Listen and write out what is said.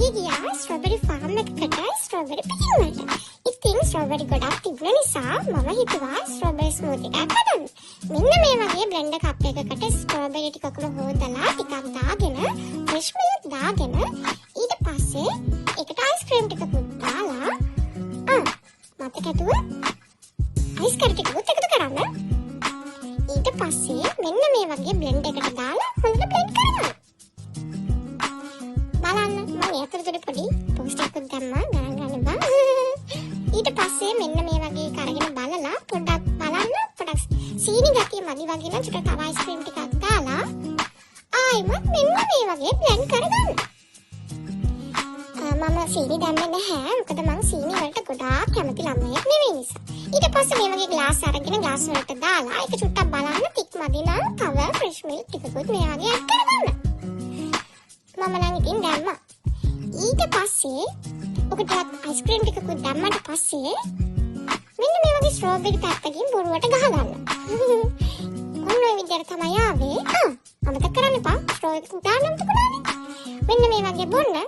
ඊයේ ගියා strawberry farm එකකට ස්ට්‍රෝබෙරි පිකින් වලට. ඉතින් ස්ට්‍රෝබෙරි ගොඩක් තිබුණ නිසා මම හිතුවා ස්ට්‍රෝබෙරි ස්මූති එකක් හදන්න. මෙන්න මේ වගේ බ්ලෙන්ඩර් කප් එකකට ස්ට්‍රෝබෙරි ටිකකම හොදලා ටිකක් දාගෙන, ෆ්‍රෙෂ් මිල්ක් දාගෙන, ඊට පස්සේ ඒකට අයිස්ක්‍රීම් ටිකකුත් දාලා, මතක ඇතුව අයිස් කැටි ටිකකුත් එකතු කරන්න. ඊට පස්සේ මෙන්න මේ වගේ බ්ලෙන්ඩ් එකට දාලා හොඳට බ්ලෙන්ඩ් කරගන්න. බලන්න, මම ඒ අතරතුර පොඩි පෝස්ට් එකකුත් දැම්මා, ගණන් ගන්න බා. ඊට පස්සේ මෙන්න මේ වගේ එක අරගෙන බලලා පොඩ්ඩක් බලන්න, පොඩක් සීනි ගතිය මදි වගේ නම් චුට්ටක් තව අයිස්ක්‍රීම් ටිකක් දාලා ආයෙමත් මෙන්න මේ වගේ බ්ලෙන්ඩ් කරගන්න. මම සීනි දැම්මේ නැහැ. මොකද මං සීනි වලට ගොඩාක් කැමති ළමයෙක් නෙවෙයි නිසා. ඊට පස්සේ මේ වගේ ග්ලාස් අරගෙන ග්ලාස් වලට දාලා ඒක චුට්ටක් බලන්න, තික් මදි නම් තව ෆ්‍රෙෂ් මිල්ක් ටිකකුත් මේ වගේ ඇඩ් කරගන්න. මම නම් ඉතින් දැම්මා. ඊට පස්සේ ඔක ටිකක් අයිස්ක්‍රීම් ටිකකුත් දැම්මට පස්සේ මෙන්න මේ වගේ ස්ට්‍රෝබෙරි පැත්තකින් බොරුවට ගහගන්න. ඔන්න ඔය විදියට තමයි ආවේ. ආ, අමතක කරන්න එපා. ස්ට්‍රෝ එකකුත් දාන්න අමතක වුණානේ. මෙන්න මේ වගේ බොන්න.